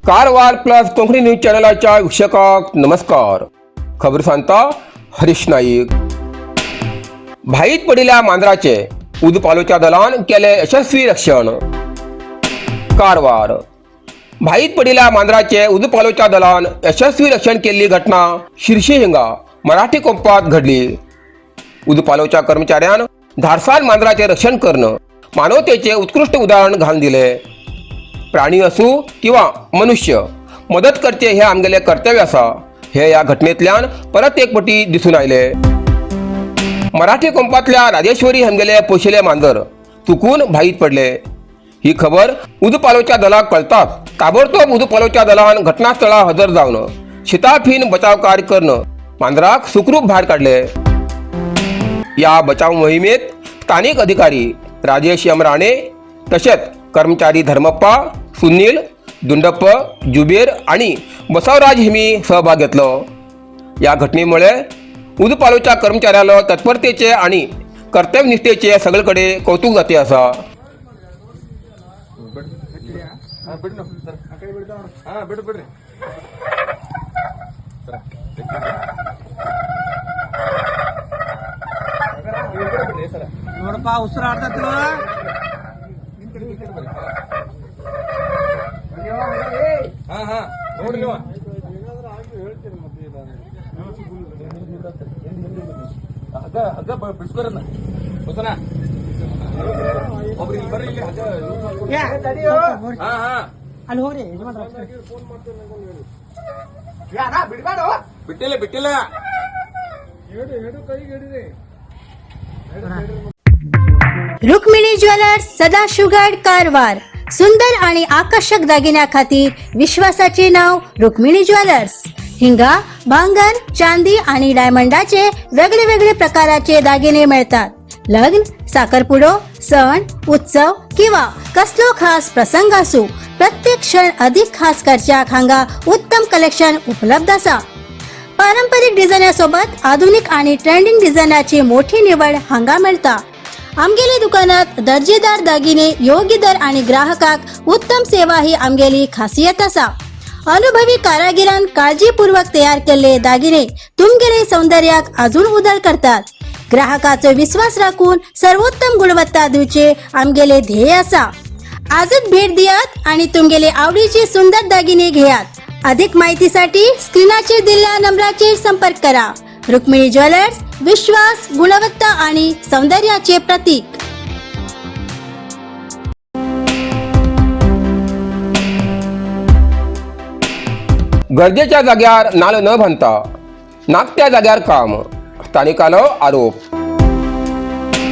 Karwar plus Konkani news चॅनलाच्या वीक्षकांक नमस्कार. खबर सांगता हरीश नाईक. भाईत पडिल्ल्या मांजराचे उदपालोच्या दलान केले यशस्वी रक्षण. कारवार भाईत पडिल्ल्या मांजराचे उदपालोच्या दलान यशस्वी रक्षण केल्ली घटना शिर्शी हिंगा मराठी कोंपात घडली. उदपालोच्या कर्मचाऱ्यान धाडसान मांजराचे रक्षण करणं मानवतेचे उत्कृष्ट उदाहरण घालून दिले. प्राणी असू किंवा मनुष्य, मदत करचे हे आमगेले कर्तव्य आसा हे या घटनेंतल्यान परत एक पटी दिसून आयले. मराठी कोंपांतल्या राजेश्वरी हमगेले पोशिले मांजर चुकून भाईत पडले. ही खबर उदपालोच्या दलाक कळताच ताबडतोब उदपालोच्या दलान घटनास्थळा हजर जावन शिताफीन बचाव कार्य करणं मांजराक सुखरूप भायर काडले. या बचाव मोहिमेत स्थानिक अधिकारी राजेश एम राणे तसेच कर्मचारी धर्मप्पा, सुनील, दुंडप्प, जुबेर आणि बसवराज हिमी सहभाग घेतलो. या घटनेमुळे उदपालोच्या कर्मचाऱ्याला तत्परतेचे आणि कर्तव्यनिष्ठेचे सगळीकडे कौतुक जाते असा. ಹಾ, ಬಿಡು ಬಿಡ್ರಿ. ನೋಡಪ್ಪ, ಉಸಿರು ಆಡ್ತೈತಿ ನೋಡ. ಹಾ ಹಾ, ನೋಡ್ರಿ ನೀವು. ಹಗ್ಗ ಹಗ್ಗ ಬಿಡ್ಸ್ಕೊರನ್ನ ಹೊಸನ ಒಬ್ರು ಇಲ್ಲಿ ಬರ್ರಿ, ಇಲ್ಲಿ ಹಗ್ಗ. ಹಾ ಹಾ. ಅಲ್ಲಿ ಹೋಗ್ರಿ ಯಜಮಾನ್ರ. ಬಿಟ್ಟಿಲ್ಲ ಬಿಟ್ಟಿಲ್ಲ. रुक्मिणी ज्वेलर्स, सदाशिवगड, कारवार. सुंदर आणि आकर्षक दागिन्या खातीर विश्वासाचे नाव रुक्मिणी ज्वेलर्स. हिंगा भांगर, चांदी आणि डायमंडाचे वेगळे वेगळे प्रकाराचे दागिने मिळतात. लग्न, साखरपुडो, सण उत्सव किंवा कसलो खास प्रसंग असू, प्रत्येक क्षण अधिक खास करच्याक हांगा उत्तम कलेक्शन उपलब्ध आसा. पारंपरिक डिझायनासोबत आधुनिक आणि ट्रेंडिंग डिझायनाची मोठी निवड हांगा मेळटा. आमगेले दुकानात दर्जेदार दागिने योग्य दर आणि ग्राहकाक उत्तम सेवा ही आमगेली खासियत आसा. अनुभवी कारागिरान काळजीपूर्वक तयार केल्ले दागिने तुमगेले सौंदर्याक अजून उदळ करतात. ग्राहकाचो विश्वास राखून सर्वोत्तम गुणवत्ता दिवचे आमगेले ध्येय आसा. आजच भेट दियात आणि तुमगेले आवडीचे सुंदर दागिने घेयात. अधिक माहितीसाठी स्क्रीनाचेर दिल्ल्या नंबराचेर संपर्क करा. रुक्मिणी ज्वेलर्स, विश्वास, गुणवत्ता आणि सौंदर्याचे प्रतीक. गरजेच्या जाग्यार नालो न बांदता नाकत्या जाग्यार काम, स्थानिकालो आरोप.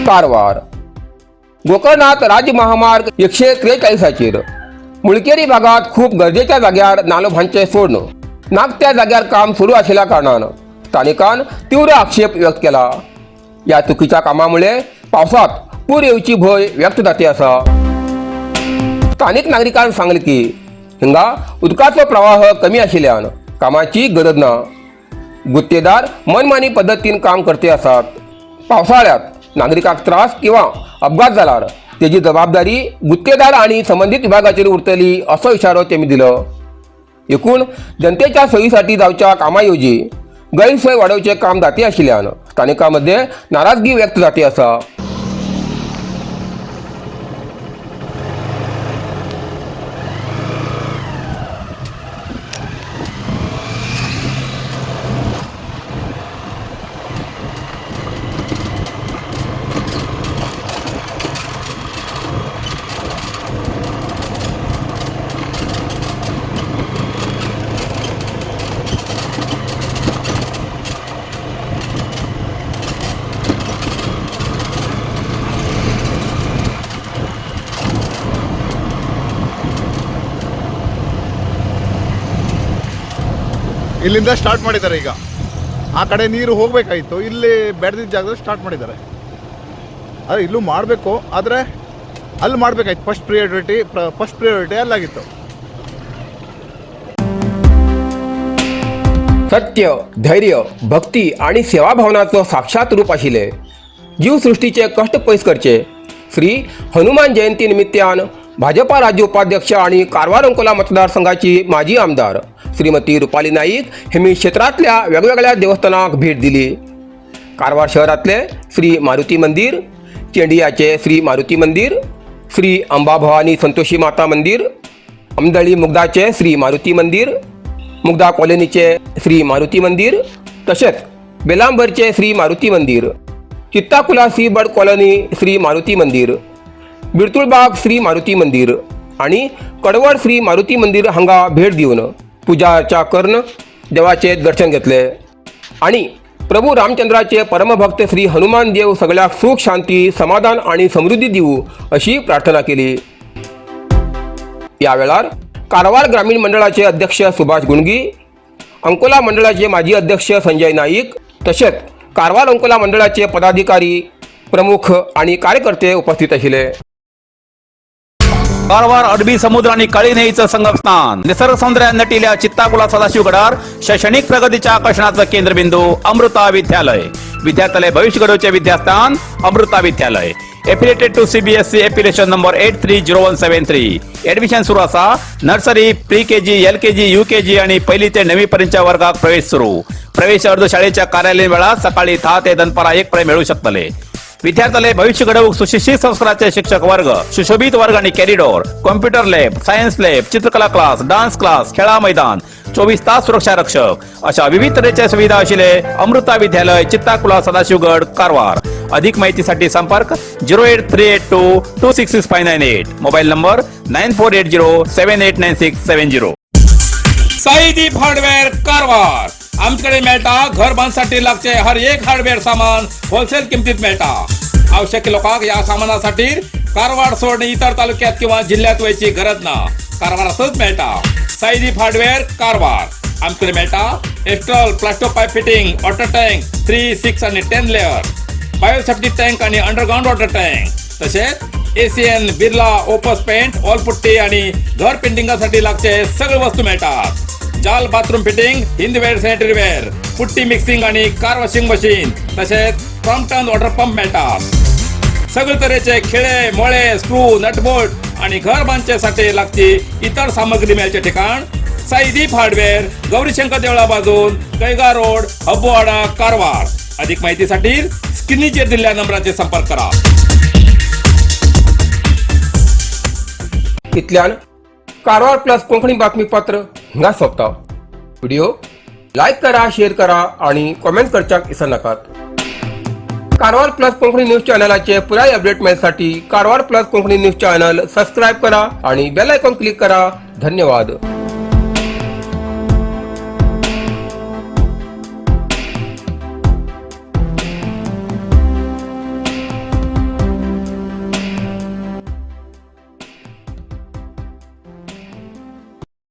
कारवार गोकर्णात राज्य महामार्ग 143चेर मुळकेरी भागात खूप गरजेच्या जाग्यार नालो बांदचे सोडून नाकत्या जाग्यार काम सुरू आशिल्ल्या कारणान स्थानिकान तीव्र आक्षेप व्यक्त केला. या चुकीच्या कामामुळे पावसात पूर येवची भंय व्यक्त जाते आसा. स्थानिक नागरिकांनी सांगले की हिंगा उदकाचो प्रवाह कमी आशिल्ल्यान कामाची गरज ना. गुत्तेदार मनमानी पद्दतीन काम करते आसात. पावसाळ्यात नागरिकांक त्रास किंवा अपघात जाल्यार तेजी जबाबदारी गुत्तेदार आणि संबंधित विभागाचेर उरतली असो इशारो तेमी दिलो. एकूण जनतेच्या सोयीसाठी जावच्या कामाऐवजी गैरसोय वाडोवचें काम जाती आशिल्ल्यान स्थानिकां मदें नाराजगी व्यक्त जाती आसा. ಇಲ್ಲಿಂದ ಸ್ಟಾರ್ಟ್ ಮಾಡಿದ್ದಾರೆ. ಈಗ ಆ ಕಡೆ ನೀರು ಹೋಗಬೇಕಾಗಿತ್ತು, ಇಲ್ಲಿ ಬೆಳೆದಿದ್ದ ಜಾಗದಲ್ಲಿ ಸ್ಟಾರ್ಟ್ ಮಾಡಿದ್ದಾರೆ. ಆದರೆ ಇಲ್ಲೂ ಮಾಡಬೇಕು, ಆದರೆ ಅಲ್ಲಿ ಮಾಡಬೇಕಾಯ್ತು. First priority ಅಲ್ಲಾಗಿತ್ತು. सत्य, धैर्य, भक्ती आणि सेवाभावनाचो साक्षात रूप आशिल्ले, जीवसृश्टीचे कश्ट पयस करचे श्री हनुमान जयंती निमित्तान भाजपा राज्य उपाध्यक्ष आणि कारवार अंकोला मतदारसंघाची माजी आमदार श्रीमती रुपाली नाईक यांनी क्षेत्रातल्या वेगवेगळ्या देवस्थानाक भेट दिली. कारवार शहरातले श्री मारुती मंदिर, चेंडियाचे श्री मारुती मंदिर, श्री अंबाभवानी संतोषी माता मंदिर, अमदळी मुग्धाचे श्री मारुती मंदिर, मुग्धा कॉलनीचे श्री मारुती मंदिर, तसेच बेलांबरचे श्री मारुती मंदिर, चित्ताकुला सीबर्ड कॉलनी श्री मारुती मंदिर, बिरतुळबाग श्री मारुती मंदिर आणि कडवड श्री मारुती मंदिर हांगा भेट दिवन पुजा अर्चा करून देवाचे दर्शन घेतले आणि प्रभू रामचंद्राचे परमभक्त श्री हनुमान देव सगळ्याक सुख, शांती, समाधान आणि समृद्धी दिवू अशी प्रार्थना केली. या वेळार कारवार ग्रामीण मंडळाचे अध्यक्ष सुभाष गुंडगी, अंकोला मंडळाचे माजी अध्यक्ष संजय नाईक, तसेच कारवार अंकोला मंडळाचे पदाधिकारी, प्रमुख आणि कार्यकर्ते उपस्थित आशिल्ले. कारवार अरबी समुद्र आणि काळी न्हंयेचं संगमस्थान, निसर्ग सौंदर्यात नटिल्या चित्ताकुला सदाशिवगडार शैक्षणिक प्रगतीच्या आकर्षणाचं केंद्रबिंदू अमृता विद्यालय. विद्यार्थ्यालय भविष्य घडवचे विद्यास्थान अमृता विद्यालय. Affiliated to CBSE, affiliation number 830173. Admission सुरू असा. Nursery, pre KG, LKG, UKG आणि पहिली ते नववी पर्यंतच्या वर्गात प्रवेश सुरू. प्रवेश अर्ज शाळेच्या कार्यालयीन वेळात सकाळी 10 ते दनपारा 1 पर्यंत मिळू शकतले. विद्यार्थ्याला भविष्य घडवूक सुशिक्षित संस्काराचे शिक्षक वर्ग, सुशोभित वर्ग आणि corridor, computer lab, science lab, चित्रकला क्लास, डान्स क्लास, खेळा मैदान, 24 तास सुरक्षा रक्षक अशा विविध तऱ्हेच्या सुविधा असलेले अमृता विद्यालय, चित्ताकुला, सदाशिवगड, कारवार. अधिक माहितीसाठी संपर्क 08382266598, mobile number 9480789670. Saideep hardware Karwar. आमच्याकडे मेळटा घर बांधसाठी लागचे हर एक हार्डवेअर सामान होलसेल किमतीत मेळटा. आवश्यक लोकांक या सामानासाठी कारवार सोडून इतर तालुक्यात किंवा जिल्ह्यात वयची गरज ना, कारवारातच मेळटा. साईदीप हार्डवेअर कारवार. आमच्याकडे मेळटा Astral Plasto pipe fitting, water tank 3, 6 आणि 10 लेअर, बायोसेफ्टी टँक आणि अंडरग्राऊंड वॉटर टँक, तसेच Asian Birla opus paint, wall putty आणि घर पेंटिंगासाठी लागचे सगळे वस्तू मिळतात. जाल bathroom fitting, Hindware sanitary ware, putty mixing आणि कार वॉशिंग मशीन, तसेच क्रॉम्प्टन वॉटर पंप मिळतात. सगळे तऱ्हेचे खिळे, मोळे, स्क्रू, नटबोल्ट आणि घर बांधण्यासाठी लागची इतर सामग्री मिळायचे ठिकाण साईदीप हार्डवेअर, गौरीशंकर देवळा बाजून, कैगा रोड, हब्बोवाडा, कारवार. अधिक माहितीसाठी स्क्रीनचेर दिलेल्या नंबराचे संपर्क करा. इतल्यान कारवार प्लस कोंकणी बातमीपत्र हिंगा सोंपता. व्हिडिओ लायक करा, शेअर करा आणि कॉमेंट करच्याक विसरनाकात. कारवार प्लस कोंकणी न्यूज चॅनलाचे पुराय update मेळसाठी Karwar plus Konkani news channel subscribe करा आणि बेल आयकॉन क्लिक करा. धन्यवाद.